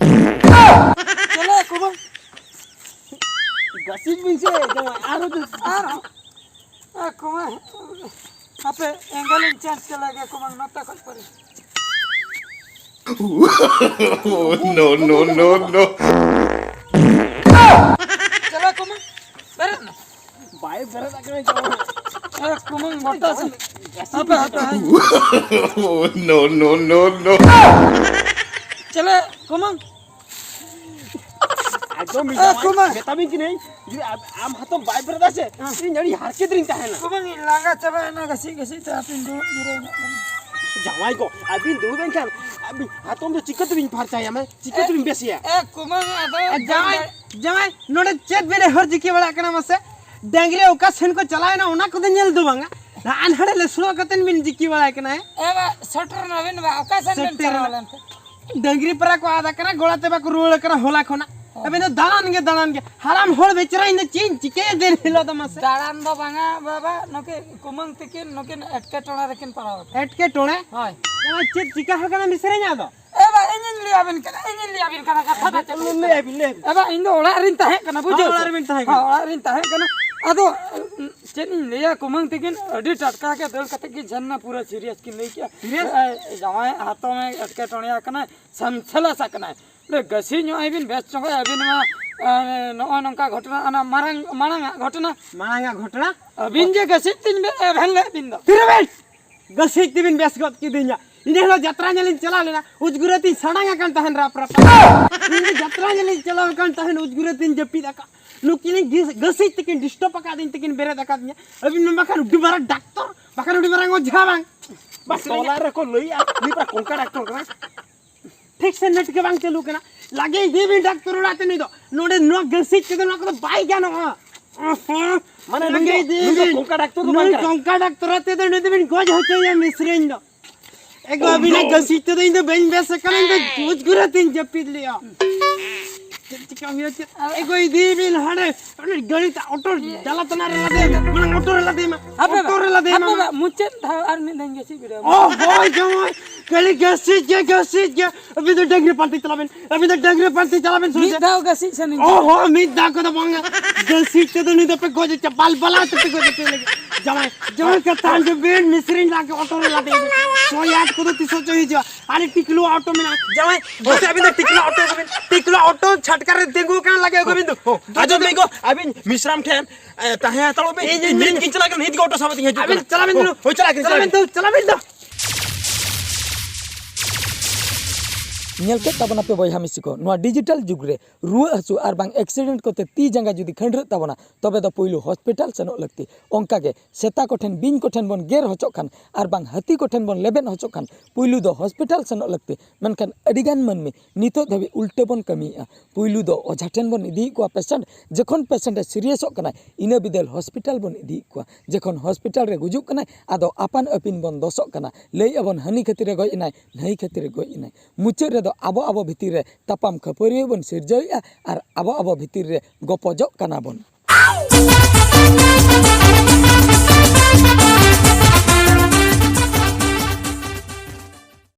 ᱪᱚᱞᱚ ᱠᱩᱢᱟᱹᱝ᱾ ᱜᱟᱹᱥᱤᱡ ᱵᱤᱱ ᱥᱮ, ᱡᱟᱶᱟᱭ, ᱟᱨᱦᱚᱸ ᱡᱩᱛ᱾ ᱟᱨᱦᱚᱸ᱾ ᱮ ᱠᱩᱢᱟᱹᱝ, ᱦᱟᱯᱮ, angle ᱤᱧ change ᱠᱮᱫ ᱞᱮᱜᱮ ᱠᱩᱢᱟᱹᱝ, ᱱᱚᱛᱮ ᱠᱷᱚᱱ ᱯᱟᱹᱨᱤ᱾ Oh, no, no, no, no. ᱪᱚᱞᱚ ᱠᱩᱢᱟᱹᱝ, ᱵᱮᱨᱮᱫ ᱵᱮᱨᱮᱫ ᱟᱠᱟᱱᱟᱭ ᱡᱟᱶᱟᱭ᱾ ᱮ, ᱠᱩᱢᱟᱹᱝ ᱵᱟᱛᱟ ᱥᱮ᱾ ᱦᱟᱯᱮ, ᱦᱟᱯᱮ, ᱦᱟᱯᱮ᱾ Oh, no, no, no, no. ᱪᱮᱞᱮ, ᱠᱩᱢᱟᱹᱝ? ᱟᱫᱚ ᱢᱤᱫ ᱮ, ᱡᱟᱶᱟᱭ ᱠᱩᱢᱟᱹᱝ᱾ ᱢᱮᱛᱟᱵᱤᱱ ᱠᱟᱹᱱᱟᱹᱧ, ᱡᱩᱫᱤ ᱟᱢ, ᱟᱢ ᱦᱟᱛᱚᱢ ᱵᱟᱭ ᱵᱮᱨᱮᱫᱟ ᱥᱮ, ᱦᱮᱸ᱾ ᱤᱧ ᱟᱹᱰᱤ ᱦᱟᱨᱠᱮᱛ ᱨᱤᱧ ᱛᱟᱦᱮᱱᱟ᱾ ᱠᱩᱢᱟᱹᱝ, ᱤᱧ ᱞᱟᱸᱜᱟ ᱪᱟᱵᱟᱭᱮᱱᱟ ᱜᱟᱹᱥᱤ ᱜᱟᱹᱥᱤ ᱛᱮ, ᱦᱟᱯᱮᱧ ᱫᱩᱲᱩᱵ ᱡᱤᱨᱟᱹᱣ ᱧᱚᱜ ᱞᱮᱱ᱾ ᱡᱟᱶᱟᱭ ᱠᱚ, ᱟᱹᱵᱤᱱ ᱫᱩᱲᱩᱵ ᱮᱱ ᱠᱷᱟᱱ, ᱟᱹᱵᱤᱱ ᱦᱟᱛᱚᱢ ᱫᱚ ᱪᱤᱠᱟᱹ ᱛᱮᱵᱤᱱ ᱯᱷᱟᱨᱪᱟᱭᱟ, ᱢᱟ? ᱪᱤᱠᱟᱹ ᱛᱮᱵᱤᱱ ᱵᱮᱥᱮᱭᱟ? ᱮ, ᱠᱩᱢᱟᱹᱝ, ᱟᱫᱚ ᱮ, ᱡᱟᱶᱟᱭ, ᱡᱟᱶᱟᱭ, ᱱᱚᱰᱮ ᱪᱮᱫ ᱵᱤᱱ ᱦᱚᱨ ᱡᱤᱠᱤ ᱵᱟᱲᱟᱜ ᱠᱟᱱᱟ ᱢᱟᱥᱮ? ᱰᱟᱝᱨᱤ ᱚᱠᱟ ᱥᱮᱱ ᱠᱚ ᱪᱟᱞᱟᱣᱮᱱᱟ, ᱚᱱᱟ ᱠᱚᱫᱚ ᱧᱮᱞ ᱫᱚ ᱵᱟᱝᱟ᱾ ᱱᱟᱦᱟᱜ ᱱᱟᱦᱟᱲᱮ ᱞᱮ ᱥᱩᱲᱟᱹ ᱠᱟᱛᱮᱱ ᱵᱤᱱ ᱡᱤᱠᱤ ᱵᱟᱲᱟᱭ ᱠᱟᱱᱟ, ᱦᱮᱸ? ᱮ ᱵᱟ, ᱥᱮᱴᱮᱨ ᱱᱟᱵᱤᱱ ᱵᱟ, ᱚᱠᱟ ᱥᱮᱱ ᱵᱤᱱ ᱥᱮᱴᱮᱨ ᱪᱟᱞᱟᱣ ᱱᱟ᱾ ᱞᱮᱱ ᱛᱮ? ᱰᱟᱝᱨᱤ ᱯᱟᱨᱟ ᱠᱚ ᱟᱫ ᱟᱠᱟᱱᱟ, ᱜᱚᱲᱟ ᱛᱮ ᱵᱟᱠᱚ ᱨᱩᱣᱟᱹᱲ ᱟᱠᱟᱱᱟ ᱦᱚᱞᱟ ᱠᱷᱚᱱᱟᱜ᱾ ᱦᱮᱸ᱾ ᱟᱵᱤᱱ ᱫᱚ ᱫᱟᱬᱟᱱ ᱜᱮ ᱫᱟᱬᱟᱱ ᱜᱮ᱾ ᱦᱟᱲᱟᱢ ᱦᱚᱲ ᱵᱮᱪᱟᱨᱟ, ᱤᱧ ᱫᱚ ᱪᱮᱫ ᱤᱧ ᱪᱤᱠᱟᱹᱭᱟ ᱫᱤᱱ ᱦᱤᱞᱳᱜ ᱫᱚ ᱢᱟᱥᱮ? ᱫᱟᱬᱟᱱ ᱫᱚ ᱵᱟᱝᱟ ᱵᱟᱵᱟ, ᱱᱩᱠᱤᱱ ᱠᱩᱢᱟᱹᱝ ᱛᱤᱠᱤᱱ ᱱᱩᱠᱤᱱ ᱮᱴᱠᱮᱴᱚᱬᱮ ᱨᱮᱠᱤᱱ ᱯᱟᱲᱟᱣ ᱟᱠᱟᱱᱟ᱾ ᱮᱴᱠᱮᱴᱚᱬᱮ? ᱦᱳᱭ᱾ ᱱᱚᱣᱟ ᱪᱮᱫ ᱪᱤᱠᱟ ᱟᱠᱟᱱᱟ ᱢᱤᱥᱨᱟᱧ ᱟᱫᱚ? ᱮ ᱵᱟ, ᱤᱧᱤᱧ ᱞᱟᱹᱭ ᱟᱵᱤᱱ ᱠᱟᱱᱟ, ᱤᱧᱤᱧ ᱞᱟᱹᱭ ᱟᱵᱤᱱ ᱠᱟᱱᱟ ᱠᱟᱛᱷᱟ ᱫᱚ ᱪᱮᱫ? ᱞᱟᱹᱭ ᱟᱵᱤᱱ, ᱞᱟᱹᱭ ᱟᱵᱤᱱ᱾ ᱮ ᱵᱟ, ᱤᱧ ᱫᱚ ᱚᱲᱟᱜ ᱨᱤᱧ ᱛᱟᱦᱮᱸ ᱠᱟᱱᱟ, ᱵᱩᱡᱷᱟᱹᱣ ᱦᱚᱸ, ᱥᱮ? ᱚᱲᱟᱜ ᱨᱮᱵᱤᱱ ᱛᱟᱦᱮᱸ ᱦᱚᱸ, ᱠᱟᱱᱟ᱾ ᱚᱲᱟᱜ ᱨᱤᱧ ᱛᱟᱦᱮᱸ ᱠᱟᱱᱟ᱾ ᱟᱫᱚ, ᱪᱮᱫ ᱤᱧ ᱞᱟᱹᱭᱟ, ᱠᱩᱢᱟᱹᱝ ᱛᱤᱠᱤᱱ ᱟᱹᱰᱤ ᱴᱟᱴᱠᱟ ᱜᱮ ᱫᱟᱹᱲ ᱠᱟᱛᱮ ᱠᱤᱱ ᱡᱷᱮᱱ ᱱᱟ, ᱯᱩᱨᱟᱹ serious ᱠᱤᱱ ᱞᱟᱹᱭ ᱠᱮᱜᱼᱟ᱾ Serious? ᱮ, ᱡᱟᱶᱟᱭ ᱦᱟᱛᱚᱢᱮ ᱮᱴᱠᱮᱴᱚᱬᱮ ᱟᱠᱟᱱᱟᱭ, ᱥᱮᱱᱥᱮᱞᱮᱥ ᱟᱠᱟᱱᱟᱭ᱾ ᱚᱸᱰᱮ ᱜᱟᱹᱥᱤ ᱧᱚᱜ ᱟᱭ ᱵᱤᱱ ᱵᱮᱥ ᱪᱚᱸᱜᱟᱭ, ᱟᱹᱵᱤᱱ ᱢᱟ, ᱮ, ᱱᱚᱜᱼᱚᱭ ᱱᱚᱝᱠᱟ ᱜᱷᱚᱴᱚᱱᱟ, ᱚᱱᱟ ᱢᱟᱨᱟᱝ, ᱢᱟᱲᱟᱝᱟᱜ ᱜᱷᱚᱴᱚᱱᱟ᱾ ᱢᱟᱲᱟᱝᱟᱜ ᱜᱷᱚᱴᱚᱱᱟ? ᱟᱹᱵᱤᱱ ᱡᱮ ᱜᱟᱹᱥᱤ ᱛᱤᱧ ᱵᱮ-, ᱮᱵᱷᱮᱱ ᱞᱮᱫ ᱵᱤᱱ ᱫᱚ᱾ ᱛᱤᱨᱮ ᱵᱤᱱ? ᱜᱟᱹᱥᱤ ᱛᱮᱵᱤᱱ ᱵᱮᱥ ᱜᱚᱫ ᱠᱤᱫᱤᱧᱟ᱾ ᱤᱱᱟᱹ ᱦᱤᱞᱳᱜ ᱡᱟᱛᱨᱟ ᱧᱮᱞᱤᱧ ᱪᱟᱞᱟᱣ ᱞᱮᱱᱟ, ᱩᱡᱽᱜᱩᱨᱟᱹ ᱛᱤᱧ ᱥᱟᱲᱟᱝ ᱟᱠᱟᱱ ᱛᱟᱦᱮᱱ ᱨᱟᱯ ᱨᱟᱯ᱾ ᱤᱧ ᱫᱚ ᱡᱟᱛᱨᱟ ᱧᱮᱞᱤᱧ ᱪᱟᱞᱟᱣ ᱟᱠᱟᱱ ᱛᱟᱦᱮᱱ, ᱩᱡᱽᱜᱩᱨᱟᱹ ᱛᱤᱧ ᱡᱟᱹᱯᱤᱫ ᱟᱠᱟᱫ᱾ ᱱᱩᱠᱤᱱᱤᱧ ᱜᱤᱥ-, ᱜᱟᱹᱥᱤ ᱛᱤᱠᱤᱱ disturb ᱟᱠᱟᱫᱤᱧ ᱛᱤᱠᱤᱱ ᱵᱮᱨᱮᱫ ᱟᱠᱟᱫᱤᱧᱟ᱾ ᱟᱹᱵᱤᱱ ᱢᱟ ᱵᱟᱠᱷᱟᱱ ᱟᱹᱰᱤ ᱢᱟᱨᱟᱝ ᱰᱟᱠᱛᱚᱨ, ᱵᱟᱠᱷᱟᱱ ᱟᱹᱰᱤ ᱢᱟᱨᱟᱝ ᱚᱡᱷᱟ ᱵᱟᱝ᱾ ᱵᱟᱥ, ᱴᱚᱞᱟ ᱨᱮᱠᱚ ᱞᱟᱹᱭᱟ, ᱩᱱᱤ ᱯᱟᱨᱟ ᱠᱚᱝᱠᱟ ᱰᱟᱠᱛᱚᱨ ᱠᱟᱱᱟ᱾ ᱴᱷᱤᱠ ᱥᱮ ᱱᱮᱴ ᱜᱮ ᱵᱟᱝ ᱪᱟᱹᱞᱩ ᱠᱟᱱᱟ᱾ ᱞᱟᱜᱮ ᱤᱫᱤ ᱵᱤᱱ ᱰᱟᱠᱛᱚᱨ ᱚᱲᱟᱜ ᱛᱮ ᱱᱩᱭ ᱫᱚ᱾ ᱱᱚᱰᱮ ᱱᱚᱣᱟ ᱜᱟᱹᱥᱤ ᱛᱮᱫᱚ ᱱᱚᱣᱟ ᱠᱚᱫᱚ ᱵᱟᱭ ᱜᱟᱱᱚᱜᱼᱟ᱾ ᱢᱟᱱᱮ ᱱᱩᱭ ᱞᱟᱜᱮ ᱫᱚ, ᱤᱫᱤ ᱱᱩᱭ ᱫᱚ ᱵᱤᱱ᱾ ᱠᱚᱝᱠᱟ ᱰᱟᱠᱛᱚᱨ ᱫᱚ ᱵᱟᱝ ᱱᱩᱭ ᱠᱟᱱᱟᱭ᱾ ᱠᱚᱝᱠᱟ ᱰᱟᱠᱛᱚᱨ ᱟᱛᱮ ᱫᱚ ᱱᱩᱭ ᱫᱚᱵᱤᱱ ᱜᱚᱡ ᱦᱚᱪᱚᱭᱟ ᱢᱤᱥᱨᱤᱧ ᱫᱚ᱾ ᱮᱜᱳ, ᱟᱹᱵᱤᱱᱟᱜ ᱜᱟᱹᱥᱤ ᱛᱮᱫᱚ ᱤᱧ ᱫᱚ ᱵᱟᱹᱧ ᱵᱮᱥ ᱟᱠᱟᱱᱟ, ᱤᱧ ᱫᱚ ᱩᱡᱽᱜᱩᱨᱟᱹ ᱛᱤᱧ ᱡᱟᱹᱯᱤᱫ ᱞᱮᱜᱼᱟ᱾ ᱪᱮᱫ ᱪᱤᱠᱟ ᱦᱩᱭᱩᱜᱼᱟ, ᱪᱮᱫ? ᱮᱜᱳ, ᱤᱫᱤᱭ ᱵᱤᱱ ᱦᱟᱸᱰᱮ, ᱚᱱᱮ ᱜᱟᱹᱲᱤ ᱛᱟ-, ᱚᱴᱳ ᱰᱟᱞᱟ ᱛᱟᱱᱟ ᱨᱮ ᱞᱟᱫᱮᱭ ᱢᱮ, ᱢᱟᱲᱟᱝ ᱚᱴᱳ ᱨᱮ ᱞᱟᱫᱮᱭ ᱢᱮ, ᱦᱟᱯᱮ ᱚᱴᱳ ᱨᱮ ᱞᱟᱫᱮᱭ ᱢᱮ᱾ ᱦᱟᱯᱮ ᱵᱟ, ᱢᱩᱪᱟᱹᱫ ᱫᱷᱟᱣ ᱟᱨ ᱢᱤᱫ ᱫᱷᱟᱣ ᱜᱟᱹᱥᱤ ᱵᱤᱰᱟᱹᱣ ᱢᱮ᱾ ᱚ, ᱦᱳᱭ, ᱡᱟᱶᱟᱭ, ᱠᱷᱟᱹᱞᱤ ᱜᱟᱹᱥᱤ ᱜᱮ, ᱜᱟᱹᱥᱤ ᱜᱮ᱾ ᱟᱹᱵᱤᱱ ᱫᱚ ᱰᱟᱹᱝᱨᱤ ᱯᱟᱱᱛᱮ ᱪᱟᱞᱟᱣ ᱵᱤᱱ, ᱟᱹᱵᱤᱱ ᱫᱚ ᱰᱟᱹᱝᱨᱤ ᱯᱟᱱᱛᱮ ᱪᱟᱞᱟᱣ ᱵᱤᱱ, ᱥᱩᱨ ᱢᱤᱫ ᱥᱮ᱾ ᱫᱷᱟᱣ ᱜᱟᱹᱥᱤ ᱥᱮᱱ ᱚ, ᱦᱚᱸ, ᱢᱤᱫ ᱫᱷᱟᱣ ᱠᱚᱫᱚ ᱵᱟᱝᱟ᱾ ᱜᱟᱹᱥᱤ ᱛᱮᱫᱚ ᱱᱩᱭ ᱫᱚᱯᱮ ᱜᱚᱡ ᱦᱚᱪᱚ, ᱵᱟᱞ ᱵᱟᱞᱟ ᱛᱮᱯᱮ ᱜᱚᱡ ᱦᱚᱪᱚᱭ ᱞᱟᱹᱜᱤᱫ᱾ ᱡᱟᱶᱟᱭ, ᱡᱟᱶᱟᱭ ᱠᱟᱛᱷᱟ ᱟᱸᱡᱚᱢ ᱵᱤᱱ, ᱢᱤᱥᱨᱤᱧ ᱞᱟᱜᱮ ᱚᱴᱳ ᱨᱮ ᱞᱟᱫᱮᱭ ᱵᱤᱱ᱾ ᱪᱚᱭᱟᱴ ᱠᱚᱫᱚ ᱛᱤᱥᱚᱜ ᱪᱚᱭ ᱦᱤᱡᱩᱜᱼᱟ᱾ ᱟᱞᱮ ᱴᱤᱠᱞᱩ ᱚᱴᱳ ᱢᱮᱱᱟᱜᱼᱟ᱾ ᱡᱟᱶᱟᱭ, ᱢᱟᱥᱮ ᱟᱹᱵᱤᱱ ᱫᱚ ᱴᱤᱠᱞᱩ ᱚᱴᱳ ᱠᱚᱵᱤᱱ, ᱴᱤᱠᱞᱩ ᱚᱴᱳ ᱪᱷᱟᱴᱠᱟ ᱨᱮ ᱛᱤᱸᱜᱩ ᱟᱠᱟᱱ ᱞᱟᱜᱮ ᱟᱹᱜᱩ ᱵᱤᱱ ᱫᱚ᱾ ᱟᱸᱡᱚᱢ ᱵᱤᱱ ᱜᱚ, ᱟᱹᱵᱤᱱ ᱢᱤᱥᱨᱟᱢ ᱴᱷᱮᱱ, ᱮ, ᱛᱟᱦᱮᱸ ᱦᱟᱛᱟᱲᱚᱜ ᱵᱤᱱ᱾ ᱤᱧ, ᱤᱧ, ᱤᱧ, ᱤᱧ ᱪᱟᱞᱟᱜ ᱠᱟᱱᱟ, ᱱᱤᱛ ᱜᱮ ᱚᱴᱳ ᱥᱟᱵ ᱠᱟᱛᱮᱧ ᱦᱤᱡᱩᱜ ᱟᱹᱵᱤᱱ ᱠᱟᱱᱟ᱾ ᱪᱟᱞᱟᱜ ᱵᱤᱱ ᱫᱩ᱾ ᱦᱳᱭ, ᱪᱟᱞᱟᱜ ᱠᱟᱹᱱᱟᱹᱧ, ᱪᱟᱞᱟᱜ ᱪᱟᱞᱟᱜ ᱵᱤᱱ ᱫᱩ, ᱪᱟᱞᱟᱜ ᱵᱤᱱ ᱫᱩ᱾ ᱧᱮᱞ ᱠᱮᱫ ᱛᱟᱵᱚᱱᱟᱯᱮ ᱵᱚᱭᱦᱟ ᱢᱤᱥᱤ ᱠᱚ, ᱱᱚᱣᱟ ᱰᱤᱡᱤᱴᱟᱞ ᱡᱩᱜᱽ ᱨᱮ ᱨᱩᱣᱟᱹ ᱦᱟᱹᱥᱩ ᱟᱨ ᱵᱟᱝ ᱮᱠᱥᱤᱰᱮᱱᱴ ᱠᱚᱛᱮ ᱛᱤ ᱡᱟᱸᱜᱟ ᱡᱩᱫᱤ ᱠᱷᱟᱹᱱᱰᱨᱟᱹᱜ ᱛᱟᱵᱚᱱᱟ, ᱛᱚᱵᱮ ᱫᱚ ᱯᱩᱭᱞᱩ ᱦᱚᱥᱯᱤᱴᱟᱞ ᱥᱮᱱᱚᱜ ᱞᱟᱹᱠᱛᱤ᱾ ᱚᱱᱠᱟ ᱜᱮ ᱥᱮᱛᱟ ᱠᱚᱴᱷᱮᱱ, ᱵᱤᱧ ᱠᱚᱴᱷᱮᱱ ᱵᱚᱱ ᱜᱮᱨ ᱦᱚᱪᱚᱜ ᱠᱷᱟᱱ ᱟᱨ ᱵᱟᱝ ᱦᱟᱹᱛᱤ ᱠᱚᱴᱷᱮᱱ ᱵᱚᱱ ᱞᱮᱵᱮᱫ ᱦᱚᱪᱚᱜ ᱠᱷᱟᱱ ᱯᱩᱭᱞᱩ ᱫᱚ ᱦᱚᱥᱯᱤᱴᱟᱞ ᱥᱮᱱᱚᱜ ᱞᱟᱹᱠᱛᱤ᱾ ᱢᱮᱱᱠᱷᱟᱱ ᱟᱹᱰᱤᱜᱟᱱ ᱢᱟᱹᱱᱢᱤ ᱱᱤᱛᱚᱜ ᱫᱷᱟᱹᱵᱤᱡ ᱩᱞᱴᱟᱹ ᱵᱚᱱ ᱠᱟᱹᱢᱤᱭᱮᱫᱼᱟ᱾ ᱯᱩᱭᱞᱩ ᱫᱚ ᱚᱡᱷᱟ ᱴᱷᱮᱱ ᱵᱚᱱ ᱤᱫᱤᱭᱮᱫ ᱠᱚᱣᱟ ᱯᱮᱥᱮᱱᱴ, ᱡᱚᱠᱷᱚᱱ ᱯᱮᱥᱮᱱᱴ ᱮ ᱥᱤᱨᱤᱭᱟᱥᱚᱜ ᱠᱟᱱᱟᱭ, ᱤᱱᱟᱹ ᱵᱤᱫᱟᱹᱞ ᱦᱚᱥᱯᱤᱴᱟᱞ ᱵᱚᱱ ᱤᱫᱤᱭᱮᱫ ᱠᱚᱣᱟ᱾ ᱡᱚᱠᱷᱚᱱ ᱦᱚᱥᱯᱤᱴᱟᱞ ᱨᱮ ᱜᱩᱡᱩᱜ ᱠᱟᱱᱟᱭ, ᱟᱫᱚ ᱟᱯᱟᱱ ᱟᱹᱯᱤᱱ ᱵᱚᱱ ᱫᱚᱥᱚᱜ ᱠᱟᱱᱟ, ᱞᱟᱹᱭᱮᱫᱼᱟ ᱵᱚᱱ ᱦᱟᱹᱱᱤ ᱠᱷᱟᱹᱛᱤᱨ ᱮ ᱜᱚᱡ ᱮᱱᱟᱭ, ᱱᱟᱹᱭ ᱠᱷᱟᱹᱛᱤᱨ ᱮ ᱜᱚᱡ ᱮᱱᱟᱭ᱾ ᱢᱩᱪᱟᱹᱫ ᱨᱮᱫᱚ ᱟᱵᱚ ᱟᱵᱚ ᱵᱷᱤᱛᱤᱨ ᱨᱮ ᱛᱟᱯᱟᱢ ᱠᱷᱟᱹᱯᱟᱹᱨᱤᱭᱟᱹ ᱵᱚᱱ ᱥᱤᱨᱡᱟᱹᱣᱮᱫᱼᱟ ᱟᱨ ᱟᱵᱚ ᱟᱵᱚ ᱵᱷᱤᱛᱤᱨ ᱨᱮ ᱜᱚᱯᱚᱡᱚᱜ ᱠᱟᱱᱟ ᱵᱚᱱ᱾